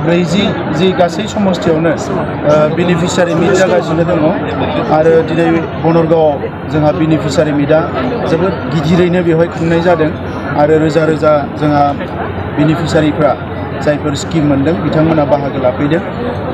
ब्रैजि जि गासै समस्थियावनो बेनिफिसियारि मिट जागासिनो दङ आरो दिनै बनरगावआव जोंहा बेनिफिसियारि मिटआ जोबोद गिदिरैनो बेवहाय खुंनाय जादों आरो रोजा रोजा जोंहा बेनिफिसियारिफ्रा जायफोर स्किम मोनदों बिथांमोना बाहागो लाफैदों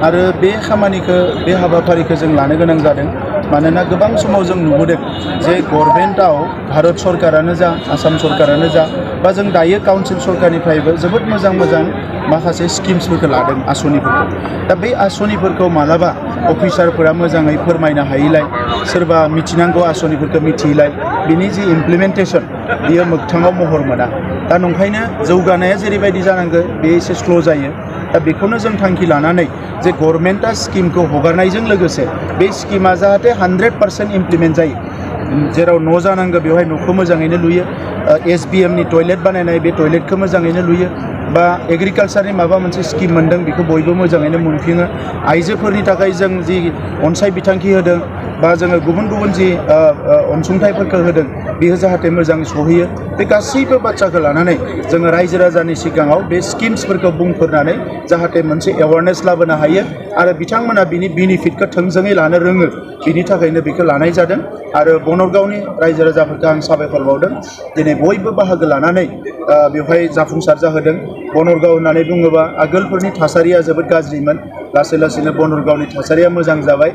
आरो बे खामानिखौ बे हाबाफारिखौ जों लानो गोनां जादों मानोना गोबां समाव जों नुबोदों जे गभर्नमेन्टआव भारत सरकारानो जा आसाम सरकारानो जा बा जों दायो काउन्सिल सरकारनिफ्रायबो जोबोद मोजां मोजां माखासे स्किम्सफोरखौ लादों आसनिफोरखौ दा बे आसनिफोरखौ मालाबा अफिसारफोरा मोजाङै फोरमायनो हायैलाय सोरबा मिथिनांगौ आसनिफोरखौ मिथियैलाय बिनि जि इमप्लिमेन्टेसन बियो मोगथाङाव महर मोना दा नंखायनो जौगानाया जेरैबायदि जानांगौ बे एसे स्ल' जायो दा बेखौनो जों थांखि लानानै जे गभर्नमेन्टआ स्किमखौ हगारनायजों लोगोसे बे स्किमा जाहाथे 100% इमप्लिमेन्ट जायो जेराव न' जानांगौ बेवहाय न'खौ मोजाङैनो लुयो SBMनि टयलेट बानायनाय बे टयलेटखौ मोजाङैनो लुयो बा एग्रिकालसारनि माबा मोनसे स्किम मोनदों बेखौ बयबो मोजाङैनो मोनफिनो आइजोफोरनि थाखाय जों जि अनसाय बिथांखि होदों बा जोङो गुबुन गुबुन जि अनसुंथाइफोरखौ होदों बेयो जाहाथे मोजां सहैयो बे गासैबो बाथ्राखौ लानानै जोङो रायजो राजानि सिगाङाव बे स्किम्सफोरखौ बुंफोरनानै जाहाथे मोनसे एवारनेस लाबोनो हायो आरो बिथांमोना बिनि बेनिफिटखौ थोंजोङै लानो रोङो बिनि थाखायनो बेखौ लानाय जादों आरो बनरगावनि रायजो राजाफोरखौ आं साबायखर बावदों दिनै बयबो बाहागो लानानै बेवहाय जाफुंसार जाहोदों बनरगाव होननानै बुङोबा आगोलफोरनि थासारिया जोबोद गाज्रिमोन लासै लासैनो बनरगावनि थासारिया मोजां जाबाय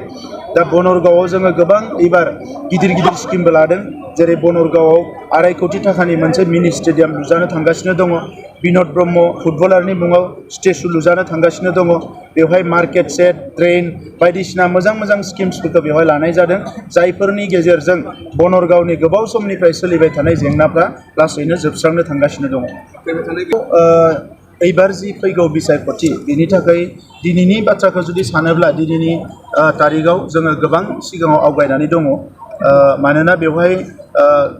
दा बनरगावआव जोङो गोबां एबार गिदिर गिदिर स्किमबो लादों जेरै बनरगावआव 2.5 कोटि थाखानि मोनसे मिनि स्टेडियाम लुजानो थांगासिनो दङ बिन'द ब्रह्म फुटबलारनि मुङाव स्टेचु लुजानो थांगासिनो दङ बेवहाय मार्केट सेट ड्रेन बायदिसिना मोजां मोजां स्किम्सफोरखौ बेवहाय लानाय जादों जायफोरनि गेजेरजों बनरगावनि गोबाव समनिफ्राय सोलिबाय थानाय जेंनाफ्रा लासैनो जोबस्रांनो थांगासिनो दङ एबार जि फैगौ बिसायख'थि बेनि थाखाय दिनैनि बाथ्राखौ जुदि सानोब्ला दिनैनि तारिखआव जोङो गोबां सिगाङाव आवगायनानै दङ मानोना बेवहाय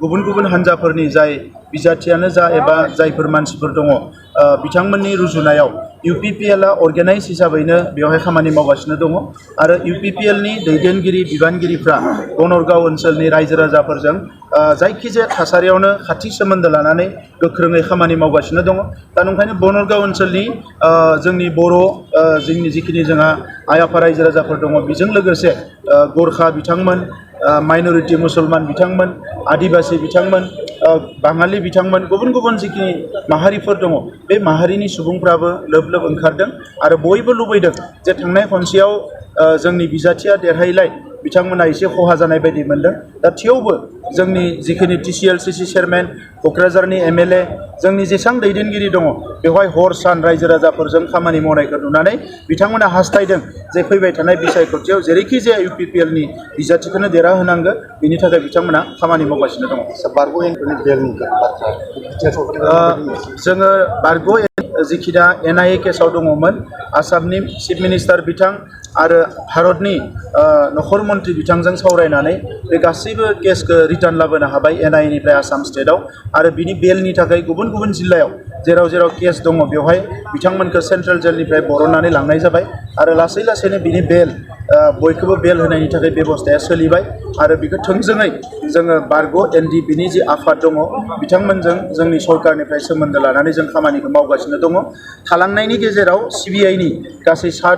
गुबुन गुबुन हान्जाफोरनि जाय बिजाथियानो जा एबा जायफोर मानसिफोर दङ बिथांमोननि रुजुनायाव UPPLआ अर्गेनाइज हिसाबैनो बेवहाय खामानि मावगासिनो दङ आरो UPPLनि दैदेनगिरि बिबानगिरिफ्रा बनरगाव ओनसोलनि रायजो राजाफोरजों जायखिजाया थासारियावनो खाथि सोमोन्दो लानानै गोख्रोङै खामानि मावगासिनो दङ दा नंखायनो बनरगाव ओनसोलनि जोंनि बर' जोंनि जिखिनि जोंहा आइ आफा रायजो राजाफोर दङ बेजों लोगोसे गोरखा बिथांमोन माइनरिटि मुसलमान बिथांमोन आदिबासी बिथांमोन बाङालि बिथांमोन गुबुन गुबुन जिखिनि माहारिफोर दङ बे माहारिनि सुबुंफ्राबो लोब लोब ओंखारदों आरो बयबो लुबैदों जे थांनाय खनसेयाव जोंनि बिजाथिया देरहायलाय बिथांमोना एसे खहा जानाय बायदि मोनदों दा थेवबो जोंनि जिखिनि TCLCC चेयारमेन क'क्राझारनि MLA जोंनि जेसां दैदेनगिरि दङ बेवहाय हर सान रायजो राजाफोरजों खामानि मावनायखौ नुनानै बिथांमोना हास्थायदों जे फैबाय थानाय बिसायख'थियाव जेरैखि जाया UPPLनि बिजाथिखौनो देरहाहोनांगौ बिनि थाखाय बिथांमोना खामानि मावगासिनो दङ जोङो बारग' जिखि दा NIA केसाव दङमोन आसामनि चिफ मिनिस्टार बिथां आरो भारतनि नखर मन्त्रि बिथांजों सावरायनानै बे गासैबो केसखौ रिटार्न लाबोनो हाबाय NIA निफ्राय आसाम स्टेटआव आरो बिनि बेलनि थाखाय गुबुन गुबुन जिल्लायाव जेराव जेराव केस दङ बेवहाय बिथांमोनखौ सेन्ट्रेल जेलनिफ्राय बरननानै लांनाय जाबाय आरो लासै लासैनो बिनि बेल बयखौबो बेल होनायनि थाखाय बेबस्थाया सोलिबाय आरो बेखौ थोंजोङै जोङो बारग' NDPनि जि आफाद दङ बिथांमोनजों जोंनि सरकारनिफ्राय सोमोन्दो लानानै जों खामानिखौ मावगासिनो दङ थालांनायनि गेजेराव CBIनि गासै 6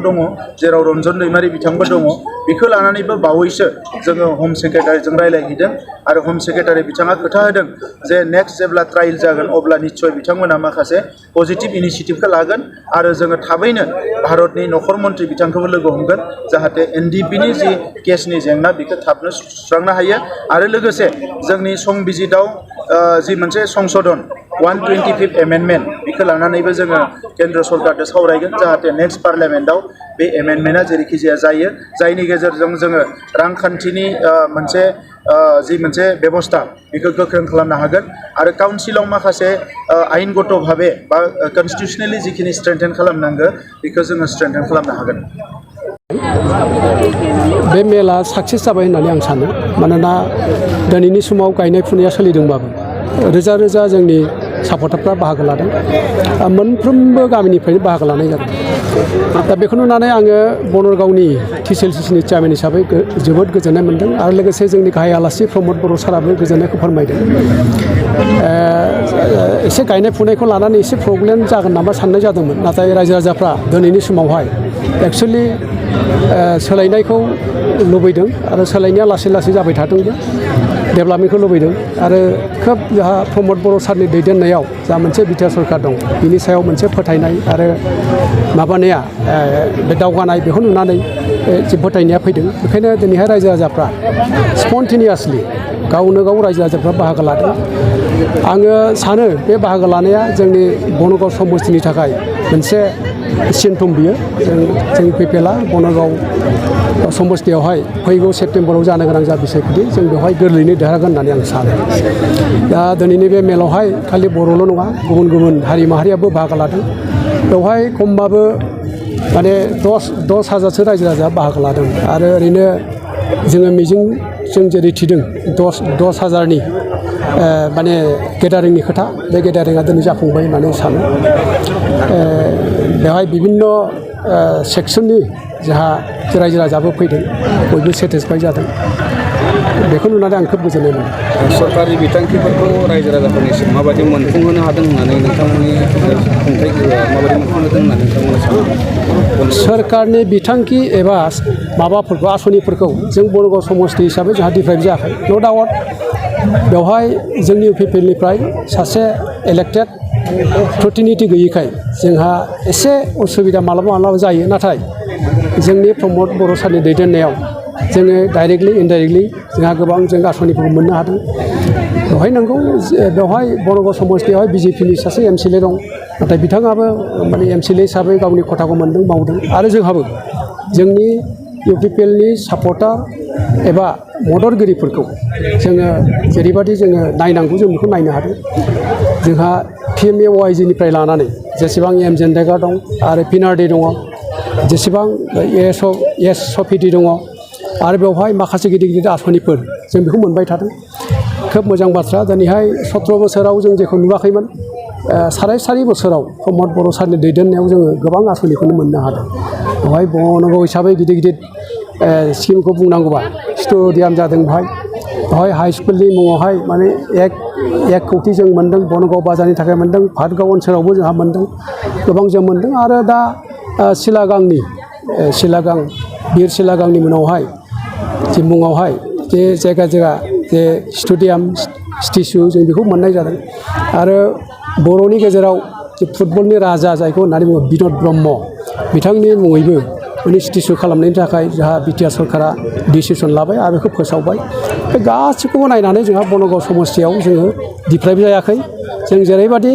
दङ जेराव रन्जन दैमारि बिथांबो दङ बेखौ लानानैबो बावैसो जोङो हम सेक्रेटारिजों रायलायहैदों आरो हम सेक्रेटारि बिथाङा खोथा होदों जे नेक्स्ट जेब्ला ट्रायल जागोन अब्ला निश्चय बिथांमोना माखासे पजिटिभ इनिशिएटिभखौ लागोन आरो जोङो थाबैनो भारतनि नखर मन्त्रि बिथांखौबो लोगो हमगोन जाहाथे NDPनि जि केसनि जेंना बेखौ थाबनो सुस्रांनो हायो आरो लोगोसे जोंनि संबिजिताव जि मोनसे संशोधन 125th एमेन्डमेन्ट बेखौ लानानैबो जोङो केन्द्र सरकारजों सावरायगोन जाहाथे नेक्स्ट पार्लियामेन्टआव बे एमेन्डमेन्टआ जेरैखि जाया जायो जायनि गेजेरजों जोङो रांखान्थिनि मोनसे मोनसे बेबस्था बेखौ गोख्रों खालामनो हागोन आरो काउन्सिलाव माखासे आयेनगत भाबे बा कनस्टिटिउसनेलि जिखिनि स्ट्रेंथेन खालामनांगौ बेखौ जोङो स्ट्रेंथेन खालामनो हागोन बे मेला साक्सेस जाबाय होननानै आं सानो मानोना दिनैनि समाव गायनाय फुनाया सोलिदोंबाबो रोजा रोजा जोंनि सापर्टारफ्रा बाहागो लादों मोनफ्रोमबो गामिनिफ्रायनो बाहागो लानाय जादों दा बेखौ नुनानै आङो बनरगावनि TCLCCनि चेयारमेन हिसाबै जोबोद गोजोननाय मोन्दों आरो लोगोसे जोंनि गाहाय आलासि प्रमद बर' साराबो गोजोननायखौ फोरमायदों। एसे गायनाय फुनायखौ लानानै एसे प्रब्लेम जागोन नामा साननाय जादोंमोन, नाथाय रायजो राजाफ्रा दिनैनि समावहाय एक्सुवेलि सोलायनायखौ लुबैदों आरो सोलायनाया लासै लासै जाबाय थादोंबो, डेभेलपमेन्टखौ लुबैदों आरो खोब जोंहा प्रमद बर' सारनि दैदेननायाव जा मोनसे बिटिआर सरकार दं बिनि सायाव मोनसे फोथायनाय आरो माबानाया बे दावगानाय बेखौ नुनानै जे फोथायनाया फैदों। बेखायनो दिनैहाय रायजो राजाफ्रा स्पन्टेनियासलि गावनो गाव रायजो राजाफ्रा बाहागो लादों। आङो सानो बे बाहागो लानाया जोंनि बनरगाव समस्तिनि थाखाय मोनसे सिनथम बियो। जों पिपिएलआ बनरगाव समस्तियावहाय फैगौ सेप्तेम्बराव जानो गोनां जा बिसायख'थि जों बेवहाय गोरलैयैनो देरहागोन होननानै आं सानो। दा दिनैनि बे मेलावहाय खालि बर'ल' नङा, गुबुन गुबुन हारि माहारियाबो बाहागो लादों। बेवहाय खमबाबो माने 10,000सो रायजो राजा बाहागो लादों आरो ओरैनो जोङो मिजिं जों जेरै थिदों 10,000नि माने गेदारिंनि खोथा, बे गेदारिंआ दिनै जाफुंबाय होननानै सानो। बेवहाय बिभिन्न सेक्सननि जोंहा रायजो राजाबो फैदों, बयबो सेटिसफाइ जादों। बेखौ नुनानै आं खोब गोजोननाय मोनदों। सरकारि बिथांखिफोरखौ रायजो राजाफोरनिसिम माबायदि मोनफुंहोनो हादों होननानै नोंथांमोननि खुंथाइफोरा माबायदि मोनफुंहोदों होननानै नोंथांमोना सानो? सोरखारनि बिथांखि एबा माबाफोरखौ आसनिफोरखौ जों बनरगाव समस्ति हिसाबै जोंहा डिप्राइभ जायाखै, न' डाउट। बेवहाय जोंनि पिपिएलनिफ्राय सासे इलेक्टेड प्रतिनिधि गैयैखाय जोंहा एसे उसुबिदा मालाबा जायो, नाथाय जोंनि प्रमद बर' सारनि दैदेननायाव जोङो डाइरेक्टलि इनडाइरेक्टलि जोंहा गोबां जों आसनिफोरखौ मोननो हादों। बेवहाय नंगौ, बेवहाय बनरगाव समस्तियावहाय बिजेपिनि सासे MCLA दं, नाथाय बिथाङाबो माने MCLA हिसाबै गावनि खथाखौ मोनदों, मावदों आरो जोंहाबो जोंनि UPPLनि सापर्टार एबा मददगिरिफोरखौ जोङो जेरैबायदि जोङो नायनांगौ जों बेखौ नायनो हादों। जोंहा PMAOIG निफ्राय लानानै जेसेबां MZNREGA दं आरो PNRD दङ, जेसेबां ESOPD दङ आरो बेवहाय माखासे गिदिर गिदिर आसनिफोर जों बेखौ मोनबाय थादों। खोब मोजां बाथ्रा। दिनैहाय 17 बोसोराव जों जेखौ नुवाखैमोन, साराय बोसोराव प्रमद बर' सारनि दैदेननायाव जोङो गोबां आसनिखौनो मोननो हादों। बेवहाय बनरगाव हिसाबै गिदिर गिदिर स्किमखौ बुंनांगौबा स्टेडियाम जादों, बेवहाय हाइ स्कुलनि मुङावहाय माने 1 कौटि जों मोनदों, बनरगाव बाजारनि थाखाय मोनदों, भातगाव ओनसोलावबो जोंहा मोनदों, गोबां जों मोनदों आरो दा बिर सिलागांनि उनावहाय जे मुङावहाय जे जायगा जे स्टेडियाम स्टेचु जों बेखौ मोननाय जादों। आरो बर'नि गेजेराव जे फुटबलनि राजा जायखौ होननानै बुङो बिन'द ब्रह्म, बिथांनि मुङैबो माने स्टेचु खालामनायनि थाखाय जोंहा बिटिआर सरकारा डिसिसन लाबाय आरो बेखौ फोसावबाय। बे गासैखौबो नायनानै जोंहा बनरगाव समस्तियाव जोङो डिप्राइभ जायाखै। जों जेरैबायदि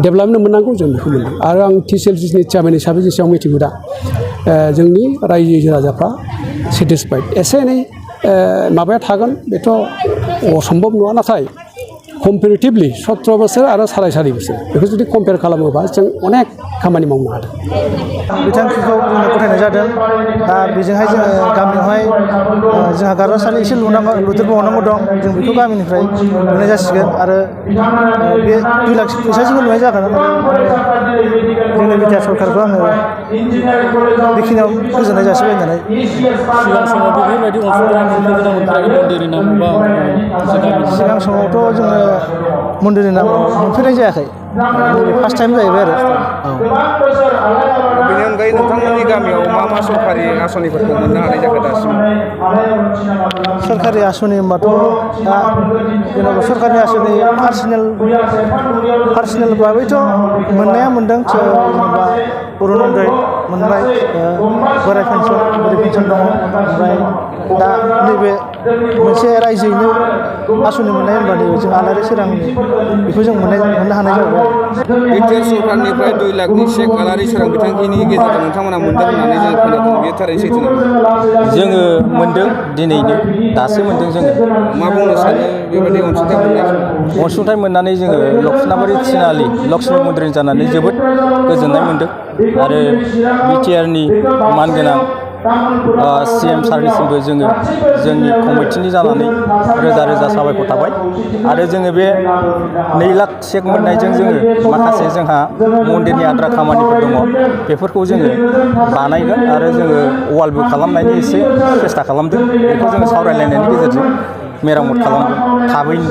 डेभेलपमेन्ट मोननांगौ जों बेखौ मोनदों आरो आं TCLCCनि चेयारमेन हिसाबै जेसेबां मिथिगौ दा जोंनि रायजो राजाफ्रा सेटिसफाइड। एसे एनै माबाया थागोन, बेथ' असम्भब नङा, नाथाय कम्पेरेटिभलि 17 बोसोर आरो 4.5 बोसोर बेखौ जुदि कम्पेयार खालामोबा जों अनेक खामानि मावनो हादों। बिथांखिखौ जोंनो गथायनाय जादों। दा बेजोंहाय जोङो गामियावहाय जोंहा गारजासालि एसे लुदेरबावनांगौ दं, जों बेखौ गामिनिफ्राय लुनाय जासिगोन आरो बे 2 लाख फैसाजोंबो लुनाय जागोन। जोंनि बिटिआर सरकारखौ आङो बेखिनियाव गोजोननाय जासिबाय होननानै। सिगां समावथ' जोङो मन्दिरनि नामाव मोनफेरनाय जायाखै, फार्स्ट टाइम जाहैबाय आरो। बेनि अनगायै नोंथांमोननि गामियाव मा सरकारि आसनिफोरखौ मोननो हानाय जाखो दासिम? सरकारि आसनि होनबाथ' दा जेनेबा सरकारि आसनि पार्सनेल भाबैथ' मोननाया मोनदों, जेनेबा अरुनदय मोनबाय, बोराइ पेन्सन दङ। ओमफ्राय दा नैबे मोनसे रायजोयैनो आसनि मोननाय होनबा नैबे जों आलारि सोरांनि बेखौ जों मोननो हानाय जाबाय। बिटिआर सरकारनिफ्राय 2 लाखनि चेक आलारि सोरां बिथांखिनि गेजेरजों नोंथांमोना मोनदों होननानै जों खोनादों, बेयो थारैनो सैथो नामा? जोङो मोनदों, दिनैनो दासो मोनदों। जोङो मा बुंनो सानो बेबायदि अनसुंथाइ मोननाय समाव? अनसुंथाइ मोननानै जोङो लक्ष्मणाबारि थिनालि लक्ष्मी मन्दिरनि जानानै जोबोद गोजोननाय मोनदों आरो बिटिआरनि मानगोनां CM सारनिसिमबो जोङो जोंनि कमिटिनि जानानै रोजा रोजा साबायखर थाबाय आरो जोङो बे 2 लाख चेक मोननायजों जोङो माखासे जोंहा मन्दिरनि आद्रा खामानिफोर दङ बेफोरखौ जोङो बानायगोन आरो जोङो वालबो खालामनायनि एसे सेस्था खालामदों बेखौ जोङो सावरायलायनायनि गेजेरजों मेरामत खालामगोन थाबैनो